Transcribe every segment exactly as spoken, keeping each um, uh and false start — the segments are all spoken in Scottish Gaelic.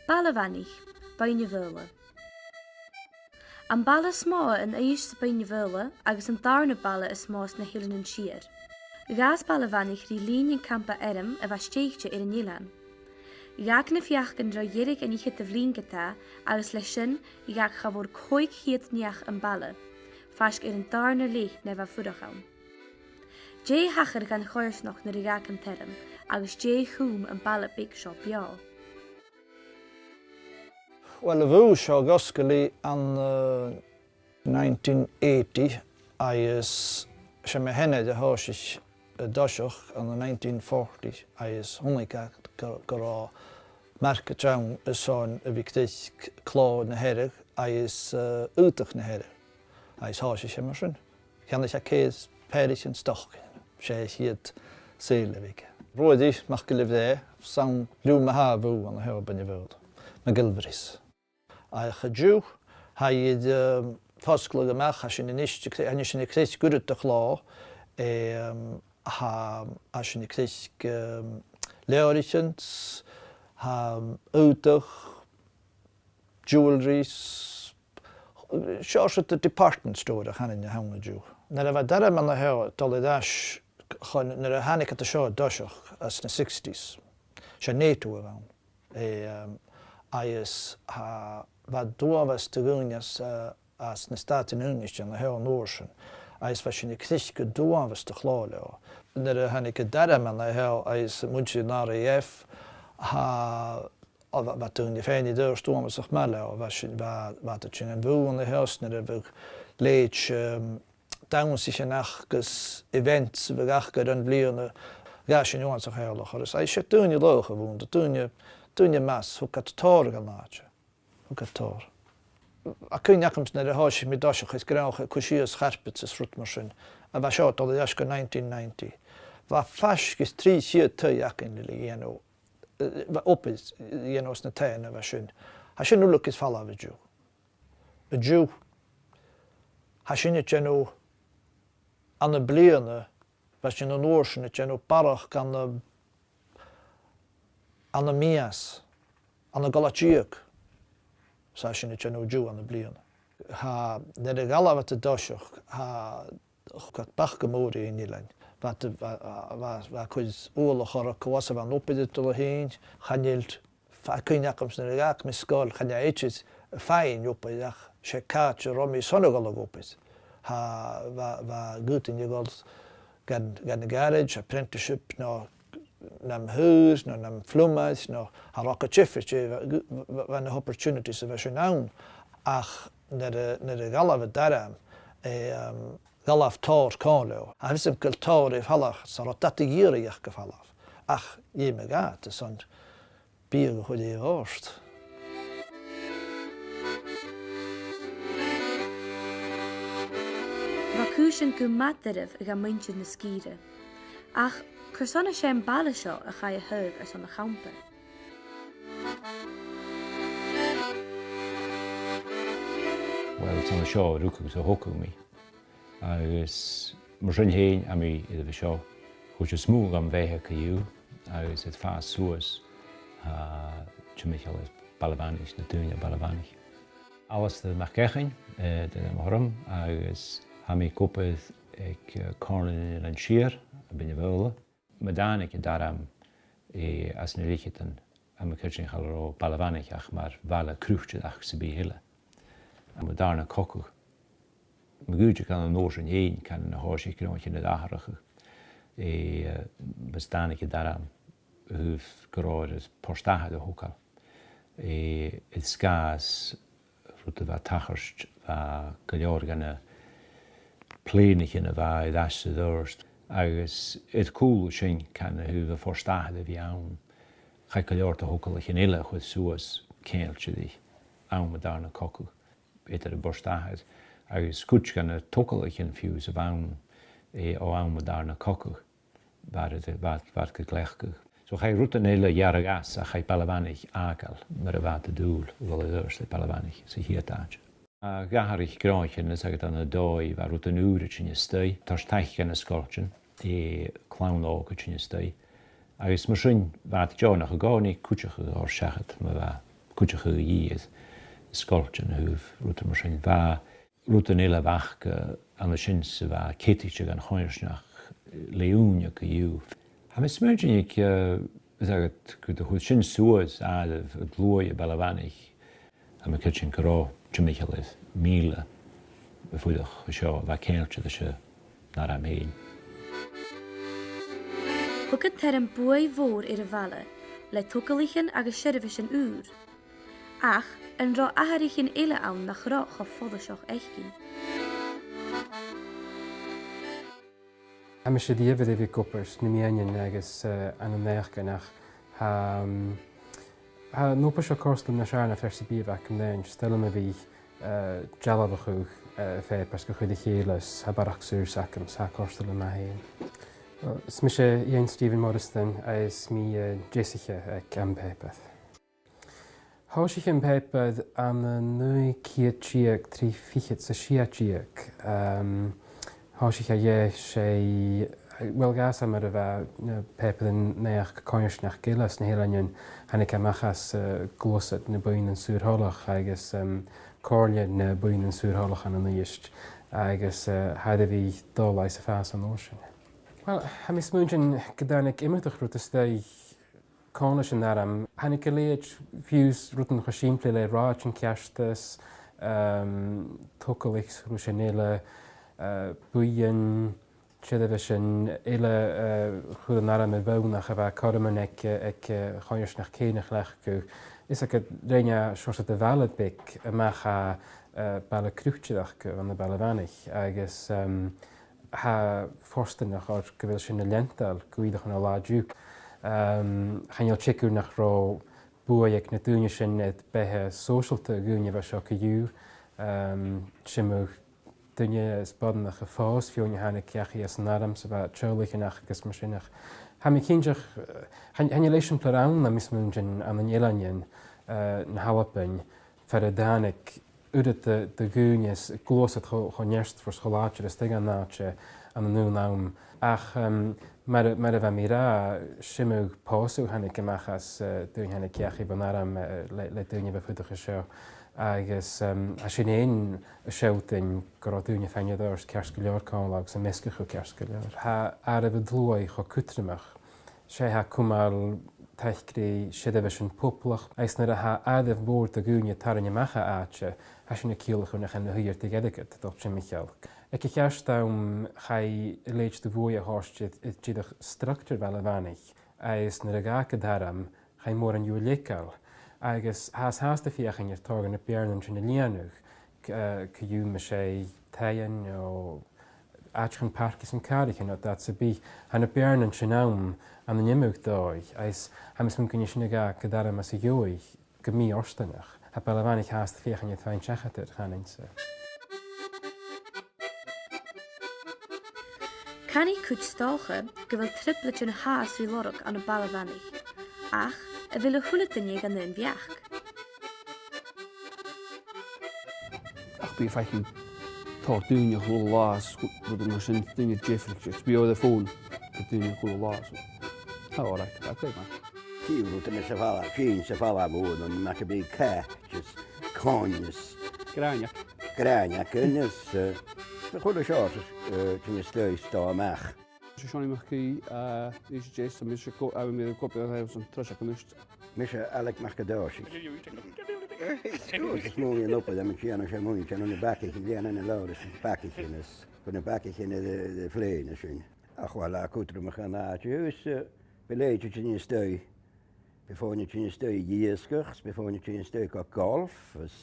Baile Mhanaich, Beinn a' Bhaoghla. Am baile as motha an Uibhist sa Bheinn a' Bhaoghla agus an dàrna baile as motha sna h-Eileanan Siar. Dh'fhàs Baile Mhanaich ri linn an campa airm a bha stèidhichte air an eilean. Dh'fhàg na feachdan ro dheireadh an fhicheadamh linn ge-tà agus leis sin dh'fhàg cha mhòr còig ceud neach am baile, faisg air an dàrna leth na bha a' fuireach ann. Dè thachair dhan choimhearsnachd nuair a dh'fhàg an t-airm agus dè chùm am baile beag seo beò? Uill, a bhuail seo gu sgàth an, eh, nineteen eighty agus 's e mo sheanair a thòisich an toiseach ann an nineteen forty agus chunnaic e gu, gu robh margadh ann airson a bhith a' creic clò na Hearadh agus, eh, aodach na Hearadh. Agus thòisich e mar sin. Cheannaich e ceithir pàirt den stoc. 'S e a' chiad sale a bh' aige. Ruairidh MacGilleBhràth, 's ann leam a tha a' bhùth an seo, Beinn a' Bhaoghla, MacGilleBhràths. Ach an-diugh, tha iad, ehm, fosgladh a-mach, tha sinn a-nis, tha sinn a' creic uiread de chlò, ehm, tha, tha sinn a' creic, ehm, leabhraichean, tha, ehm, aodach, jewellery, s-, seòrsa de department store a chanainn a th' ann an-diugh. Nuair a bha an t-arm an seo a' dol air ais chun, nuair a thàinig iad an seo an toiseach anns na sixties, 's e NATO a bh' ann. Eh, um, agus tha, bha uabhas de dhaoine às, eh, às na Stàitean Aonaichte an seo an uair sin, agus bha sinn a' creic uabhas de chlò leotha. Nuair a thàinig an t-arm an seo agus muinntir an RAF, tha, o, bha, bha daoine fhèin a' dèanamh uabhasach math leotha, bha sinn, bha, bha iad a' tighinn dhan bhùth an seo, 's nuair a bhiodh leithid, um, dannsaichean agus events a bhiodh aca air an bhliadhna, ghabh sinn uabhasach eòlach orra. Agus 's e daoine laghach a bh' annta, daoine, daoine math, thug iad tòrr dhan àite. Thug iad tòrr. Tha cuimhne agamsa nuair a thòisich mi an toiseach, is gnothach, cur sìos carpets is rud mar sin, a bha seo a' dol air ais gu nineteen ninety. Bha faisg air trì cheud taigh againn le, le dhèanamh, eh, bha obair, eh, dhèanamh anns na taighean a bha sin. Tha sin uile gu falbh an-diugh. An-diugh, tha sinn a' dèanamh, ann am bliadhna, bha sinn an uair sin a' dèanamh barrachd ann am, ann am mìos, ann an cola-deug, 's tha sinn a' dèanamh an-diugh ann am bliadhna. Tha, nuair a dh'fhalbh iad an toiseach, tha, thug iad bacadh mòr dhan eilean. Bha, bha, bha, bha cuid uallach orra cò às a bha an obair a' dol a thighinn, chan eil, tha cuimhne agamsa nuair a dh'fhàg mi sgoil, chan eil idir a' faighinn obair ach 's e càit an robh mi airson a dhol a dh'obair. Tha, bha, bha cuid dhaoine a' dol dhan, dhan garage, apprenticeship, no nam thaobh, no nam phlumair, no cha robh gu diofar dè, bha, bha, bha na h-opportunities a bha sin ann. Ach nuair a, nuair a dh'fhalbh an t-arm, eh, um, dh'fhalbh tòrr còmhla. Tha fhios agam gu bheil tòrr air falach, 's cha robh dad ag iarraidh ach gu falbh. Ach dh'fheumadh iad airson biadh a chur dhan bhòrd. Bha cùisean gu math doirbh dha muinntir na sgìre. Ach carson a 's e am baile seo a chaidh a thaghadh airson a' champa? Uill, 's ann an seo a rugadh 's a thogadh mi. Agus mar sin fhèin, tha mi air a bhith seo. Chuir seo smuain dham bheatha co-dhiù, agus air fàs suas, tha timcheall air Baile Mhanaich, na daoine à Baile Mhanaich. Alasdair MacEachainn, eh, an t-ainm a th' orm, agus tha mi ag obair aig, eh, Comhairle nan Eilean Siar, am Beinn a' Bhaoghla. Ma thàinig an t-arm, eh, anns na leth-cheudaichean, tha mi a' creidsinn cha robh Baile Mhanaich ach mar bhaile croitearachd sam bith eile. Am dàrna cogadh, ma dh'fhaodte gun an uair sin fhèin, can na thòisich gnothaichean air atharrachadh, eh, mus tàinig an t-arm, a thaobh gun robh air Port Àthair a thogail, eh, air sgàth 's rud a bha a' tachairt, bha gu leòr dha na plèanaichean a bha air ais 's air adhart, agus air cùl sin, can, a thaobh Phort Àthair a bhith ann, chaidh gu leòr de thogalaichean eile a chur suas ceangailte ri àm an dàrna cogadh, eadar am Port Àthair, agus cuid dha na togalaichean fiù 's a bh' ann, eh, o àm an dàrna cogadh. Bha iad, bha, bha iad gan cleachdadh. So chaidh rudan eile a ghearradh às, ach chaidh Baile Mhanaich fhàgail mar a bha iad an dùil a dhol air adhart le Baile Mhanaich sa chiad àite. Tha, dh'atharraich gnothaichean, is agad, ann an dòigh, bha rudan ùra a' tighinn a-staigh, toirt taic dha na sgoiltean, eh, clann òga a' tighinn a-staigh. Agus mar sin, bha iad deònach an-còmhnaidh cuideachadh a thoirt seachad ma bha Cuideachadh a dhìth air sgoiltean a thaobh rudan mar sin. Bha rudan eile a bh' aca ann an sin 's a bha ceadaichte dhan choimhearsnachd le ùine co-dhiù. Tha mi a' smaointinn aig, eh, is agad gun do chuir sin suas àireamh a' dlùth a' bhaile a' Mhanaich. Tha mi a' creidsinn gun robh timcheall air mìle a' fuireach an seo a bha ceangailte ris an arm fhèin. Thug an t-arm buaidh mhòr air a' bhaile, le togalaichean agus seirbheisean ùra. Ach an robh atharraichean eile ann nach robh cho follaiseach fhaicinn? Tha mise riamh air a bhith ag obair sna meadhanan agus, eh, ann an naidheachdan, ach tha, um, tha an obair seo a' còrdadh rium nas fheàrr na fear sam bith a bh' agam fhèin. 'S toil leam a bhith, eh, dealbhachadh, eh, phàipear 's ga chur ri chèile, 's tha barrachd saorsa agam, 's tha e a' còrdadh rium math fhèin. Is mise Iain Stephen Morrison, is mi, eh, deasaiche aig Am Pàipear. Thòisich Am Pàipear ann an naoi ceud deug trì fichead 's a sia deug. Ehm, thòisich e, 's e, well, dh'fhàs e mar a bha na pàipearan-naidheachd coimhearsnachd eile sna h-eileanan, thàinig e a-mach às, eh, gluasad nam buidhnean saor-thoileach agus, ehm, comhairle nam buidhnean saor-thoileach ann an Uibhist, agus, eh, tha e air a bhith dol agus a' fàs an uair sin. Well, tha mi a' smaointinn gun tàinig iomadach rud a-steach còmhla ris an arm. Thàinig a leithid fiù 's rudan cho sìmplidh le rathaidean-ceartais, ehm, togalaichean 's rudan eile, eh, buidhnean, seirbheisean eile, eh, chuir an arm air bhonn a bha cothrom aig, aig, eh, coimhearsnachd fhèin a chleachdadh. Is e gun rinn e seòrsa de bhaile beag a-mach à, eh, baile croitearachd ann am Baile a' Mhanaich, agus, ehm, tha e fortanach oir gu bheil sin a' leantail gu ìre chun an latha an-diugh. Ehm, chan eil teagamh nach robh buaidh aig na daoine sin air beatha sòisealta dhaoine a bha seo co-dhiù. Ehm, 's iomadh duine is boireannach a phòs feadhainn a thàinig dhachaigh às an arm 's a bha teaghlaichean aca agus mar sin, ach tha mi cinnteach, eh, chan, chan eil eisimpleir ann, tha mi a' smaointinn, ann an eileanan, eh, na h-Albann, far an tàinig uiread de, de dhaoine is gluasad cho, cho neartmhor 's cho làidir a-staigh an àite ann an aon àm. Ach, em, mar, mar a bha mi ag ràdh, 's iomadh pòsadh a thàinig a-mach às, eh, daoine a thàinig dhachaigh bhon arm, eh, le, le daoine a bha a' fuireach an seo. Agus, em, tha sin fhèin a' sealltainn gun robh daoine a' faighinn air adhart ceart gu leòr còmhla agus a' measgachadh ceart gu leòr. Tha àireamh an t-sluaigh cho cudromach. 'S e tha cumail taic ri seirbheisean poblach, agus nuair a tha àireamh mhòr de dhaoine a' tarraing a-mach à àite, tha sin a' ciallachadh nach eil na h-uiread de dh'airgead a' dol timcheall. Aig a' cheart àm, chaidh a leithid de bhuaidh a thoirt air, air dìreach structar Bhaile a' Mhanaich, agus nuair a dh'fhàg an t-arm, chaidh mòran dhiubh a leagail, agus tha e fhathast a' feuchainn ri tòrr de na beàrnan sin a lìonadh, c-, eh, co-dhiù, mas e taighean no àiteachan pàirceadh is an càraichean no dad sam bith. Tha na beàrnan sin ann ann an iomadh dòigh, agus tha mi a' smaoineachadh gun e sin a dh'fhàg an t-arm às a dhèidh gu mì-fhortanach. Tha Baile a' Mhanaich fhathast a' feuchainn ri faighinn seachad air, chanainn-sa. Canaidh cuid 's dòcha gu bheil trioblaidean fhathast ri lorg ann am Baile a' Mhanaich, ach a bheil a h-uile duine dhan aon bheachd? Ach bidh faicinn tòrr dhaoine a h-uile latha, is rudan mar sin, daoine diofraichte, is bidh iad air a' fòn ri daoine a h-uile latha, so tha e alright, tha e glè mhath. Tha rudan sa bhaile, sin sa bhaile mòr, no mac a bhith cait is coin is gràineag. Gràineag, is, eh, a h-uile seòrsa, eh, tinn a-staigh 's a-mach. 'S e Seonaidh MacAoidh, eh, is e Jess, a mise co-, a bha mi ag obair air an treas a-nis. Mise Alec MacAoidh. Is mòr an obair a bha mi a' dèanamh, 's e mòr a' dèanamh na bagaichean, a' dèanamh na làraich, na bagaichean is, gu na bagaichean a, a, a phlèana sin. Ach uill, tha e cudromach an àite, is, eh, bidh leithid a' tighinn a-staigh, bidh feadhainn a' tighinn a-staigh a dh'iasgach, is bidh feadhainn a' tighinn a-staigh gu golf, is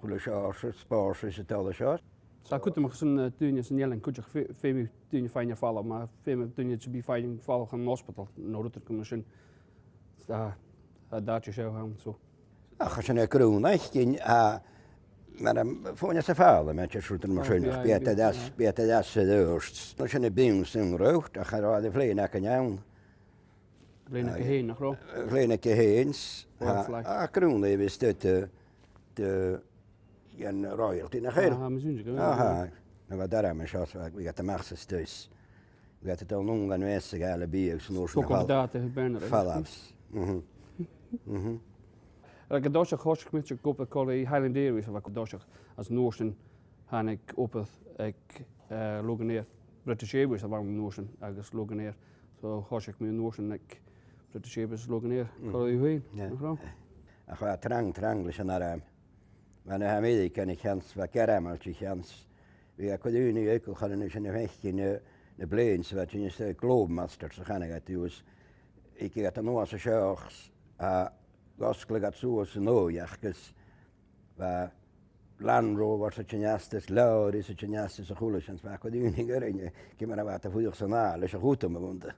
a h-uile seòrsa spòrs is a' dol an seo. Tha e cudromach airson, eh, daoine san eilean cuideachd, feu-, feumaidh daoine faighinn air falbh, ma feumaidh daoine sam bith faighinn air falbh chun an ospadal no rudan mar sin. Tha, tha an t-àite seo ann, so. Ach, tha sin a' grunn fhaicinn, a, mar a, feadhainn às a' Phàrlamaid is rudan mar sin, ach bidh iad às, bidh iad às an adhart. No sin a bhios an rud, ach cha robh a' phlèana againn ann. Phlèana aca fhèin, nach robh? Phlèana aca fhèin, s-, a, a' grunn a bhios de, de, de, dhen royalty, nach eil? Aha, aha. Na bha an t-arm an seo, bha iad a-mach 's a-staigh. Bha iad a' dol a-null gun mheas a' gabhail biadh 's an uair sin a' falbh. Falbh. Mhm. Mhm. Bha e gu toiseach, thòisich mise ag obair còmhla ri Highland Airways, a bha gu toiseach, is an uair sin thàinig obair aig, eh, Loganair. British Airways a bh' ann an uair sin agus Loganair. So thòisich mi an uair sin aig British Airways, Loganair, còmhla riutha fhèin, nach robh? Ach bha e trang, trang leis an arm. Bha na h-Ameireaganaich a' seans, bha Gearmailt a' seans. Bha e a' cur ùine aca, chanainn, sin a bh' aice, na, na planes a bha tighinn a-steach, Globemasters a chanadh iad riutha. Thigeadh iad a-nuas an seo, a' gosgladh iad suas an oidhche, agus bha Land Rovers a' tighinn a-steach, lorries a' tighinn a-steach, 's a h-uile sìon, bha e a' cur ùine air daoine, ciamar a bha iad a' fuireach san àite leis a' chutam a bh' annta.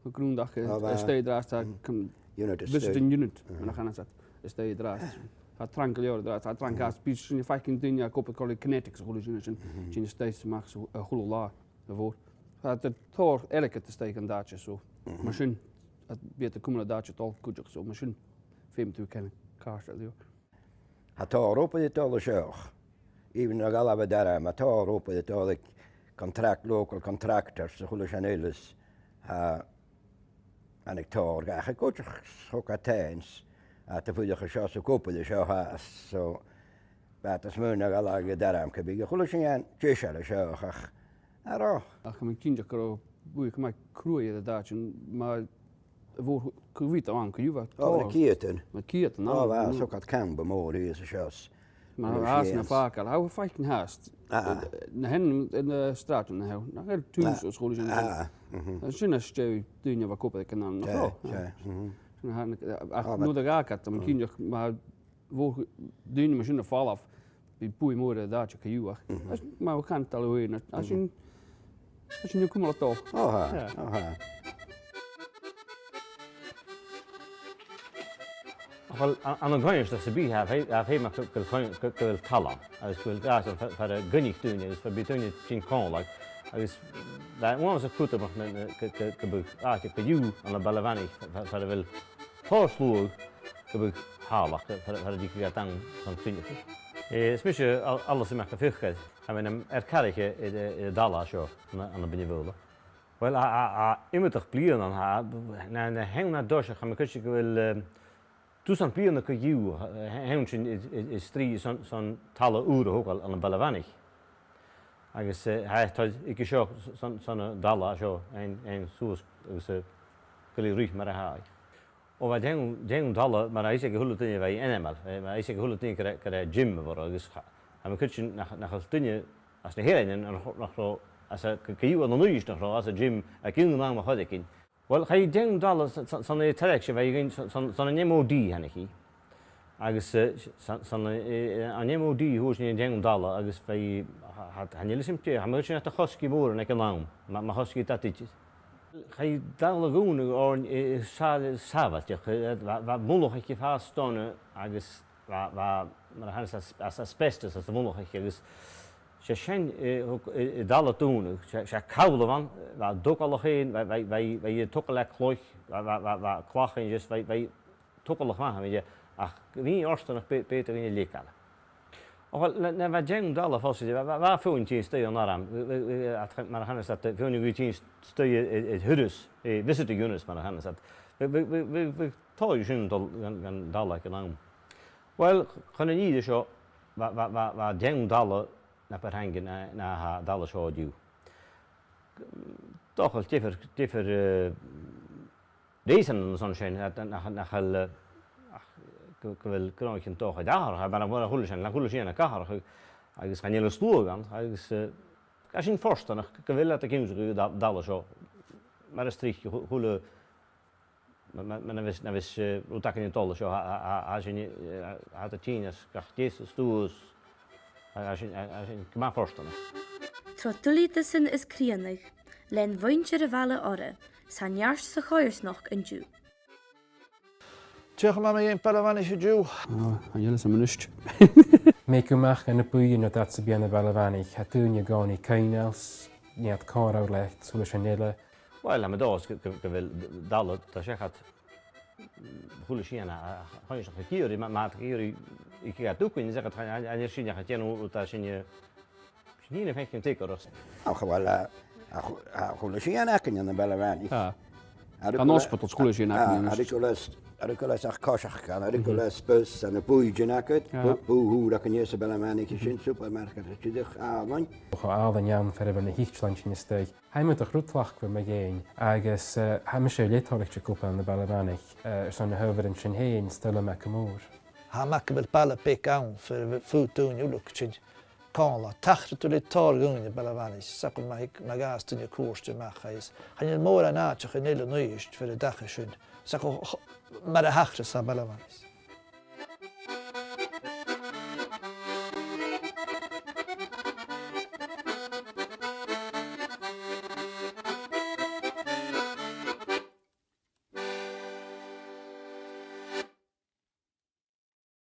An grunnd aca, a-staigh an-dràsta, a, visiting unit, mar a chanas iad, a-staigh an-dràsta. Tha e trang gu leòr an-dràsta, tha e trang, bidh sinn a' faicinn daoine ag obair còmhla ri Kinetics 's a h-uile sìon sin, tighinn a-staigh 's a-mach 's a h-uile là, a' mhòr. Tha tòrr airgead a-staigh dhan àite, so mar sin, bidh iad a' cumail an t-àite a' dol cuideachd, so mar sin, feumaidh tu càil a chur air. Tha tòrr obair a' dol an seo. Even na Gallabh a' dol, tha tòrr obair a' dol aig contract, local contractors, 's a h-uile sìon eile, tha, thàinig tòrr dhachaigh cuideachd, thog e teints, a tha a' fuireach an seo, 's a' cuideachadh an seo, tha, so, bha iad a' smaoineachadh gu bheil e a' dol, gu bheil a h-uile sìon deiseil an seo, ach, a ràdh. Ach tha mi cinnteach gun robh buaidh gu math cruaidh air an t-àite, ma bha, gu bhith ann, gu bhith. Ò, na ceudan. Na ceudan, ò, bha, 's thug iad campa mòr shìos an seo. Mar a bha na fàgail, tha thu a' faicinn fhathast. Na h-aon, na sràidean a tha, nach eil, Tombs 's a h-uile sìon. Sin às dèidh daoine a bha ag obair aig an àm, nach robh? Ach nuair a dh'fhàg iad, tha mi cinnteach, ma bha daoine mar sin a' falbh, bha buaidh mòr air an t-àite co-dhiù, ach ma bha cantainn air, tha sinn, tha sinn a' cumail a' dol. Ò, tha, ò, tha. Uill, ann, ann an coimhearsnachd sam bith, tha e feumail, tha e feumail gu, gu, gu, gu bheil talla, agus gu bheil àite far, far, far an coinnich daoine, agus far am bi daoine a' tighinn còmhla, agus bha e uabhasach cudromach na, na, gu, gu, gum biodh àite co-dhiù ann am Baile a' Mhanaich, far, far, far a bheil tòrr sluagh, gum biodh talla, far, far an tigeadh iad ann son cruinneachadh. Eh, is mise Al-, Alasdair MacAonghais, tha mi nam fhear-cathraiche air, air an talla seo ann an, ann am Beinn na Faoghla. Uill, a, a, a, iomadach bliadhna ann, tha, na, na h-aon a tha toiseach, tha mi cinnteach gu bheil, eh, dusan bliadhna co-dhiù, eh, tha, tha sinn air, air, air strì son, son talla ùr a thogail ann am Baile a' Mhanaich. Agus, eh, tha e a' toirt aige seo son, son an talla seo, fhaighinn, fhaighinn suas agus, eh, gu lèir ruith mar a tha e. Ò, bha e an t-aon, an t-aon talla, mar a tha fhios aig a h-uile duine, a bha ainmeil, eh, bha fhios aig a h-uile duine gur e, gur e gym a bh' oirre, agus cha, tha mi cinnteach nach, nach eil duine às na h-Eileanan nach, nach robh, às a, co-, co-dhiù ann an Uibhist nach robh, às a' gym aig aon àm air choreigin. Uill, chaidh an t-aon talla son, son, son an taigh-taic seo, bha i againn son, son, son an M O D thàinig i. Agus, eh, son, son, eh, an M O D, thug sinn an t-aon talla, agus bha i, tha, tha, chan eil fhios agam dè, tha mi a' smaoineachadh gun do chosg i mòran aig an àm, ma, ma chosg i dad idir. Chaidh an talla a dhùnadh oirnn, eh, eh, sàbh-, sàbhailteachd, eh, bha, bha mullach aice fàs dona agus bha, bha, mar a chanas iad, as-, as-, asbestos anns a' mhullach aice agus 's e sin, eh, thug, eh, an talla a dhùnadh, 's e, 's e call a bh' ann, bha e an togalach fhèin, bha, bha, bha, bha i a' togail le cloich, bha, bha, bha, bha clach fhèin, just, bha, bha i togalach math, bha i, ach bha i fhortanach b' fhe-, b' fheudar dhuinn a leigeil. Ò, uill, nuair, nuair a bha an t-aon talla a' falbh, bha, bha, bha feadhainn a' tighinn a-staigh on arm, bha, bha, bha, ach mar a chanas iad, feadhainn a' tighinn a-staigh air, air, air thuras, eh, visiting units, mar a chanas iad. Bha, bha, bha, bha, bha tòrr dhiubh sin a' dol dhan, dhan talla aig an àm. Uill, chun an fhìrinn seo, bha, bha, bha, bha an t-aon talla na bu thràithe na, na tha an talla seo an-diugh. Dòcha diofar, diofar, eh, reasons an sin, eh, nach, nach eil, eh, ach gu, gu bheil gnothaichean dòcha ag atharrachadh, mar a, mar a h-uile sìon, nach eil a h-uile sìon ag atharrachadh, agus chan eil an sluagh ann, agus, eh, tha sinn fortanach gu bheil iad ag ionnsachadh an t-, talla seo, mar as trice, a h-u-, a h-uile, ma, ma, ma, na bhios, na bhios, eh, rud againn a' dol an seo, tha, tha, tha, tha sinn, eh, tha, tha iad a' tighinn às gach deas is dubhas, tha, tha sinn, tha, tha sinn gu math fortanach. Tro dhuilgheadasan is crìonadh, lean muinntir a' bhaile orra, 's tha neart sa choimhearsnachd an-diugh. Dè cho math 's a tha e ann am Baile a' Mhanaich an-diugh? Ò, chan eil fhios agam a-nis. Am bi thu a-mach dhan a' bhuidheann no dad sam bith ann am Baile a' Mhanaich, tha daoine an-còmhnaidh a' coinneachadh, nì iad còmhradh leat, 's a h-uile sìon eile. Uill, tha mi an dòchas gu, gu, gu bheil an talla, tha seachad a h-uile sìon a, a, a choinneachadh ag iarraidh, ma, ma tha iarraidh aig duine, is e, chan, chan eil sinn ach a' dèanamh rud a tha sinne, sinne a' faicinn an-diugh. Ach, uill, a, a h-u-, a h-uile sìon againn ann am Baile a' Mhanaich. Tha. An ospadal, 's a h-uile sìon againn. Tha, a h-uile, Air a' ghoil às ach coiseachd, air a' ghoil às bus, ann am bùidsean agad, bù-, bùth ùr againne sa Bhaile a' Mhanaich, sin supermarket, is dìreach àlainn. Cho àlainn ann far a bheil na h-itealan sin a-staigh. Tha mi a' dol a chur tlachd bho mo dheidhinn, agus, eh, tha mise a' leigeil toilichte cupla ann am Baile a' Mhanaich, eh, airson na h-adhbharan sin fhèin, 's toil leam e gu mòr. Tha mi a' faicinn gu bheil baile beag ann far a bheil fad daoine uile a' tighinn còmhla. Tachraidh tu le tòrr dhaoine am Baile a' Mhanaich, 's aithne dhut ma thig, ma dh'fhàs duine a' cuairt a-mach, agus chan eil mòran àiteachan eile an Uibhist far an deach sin. 'S aithne dhut, ch-, mar a thachras am Baile a' Mhanaich.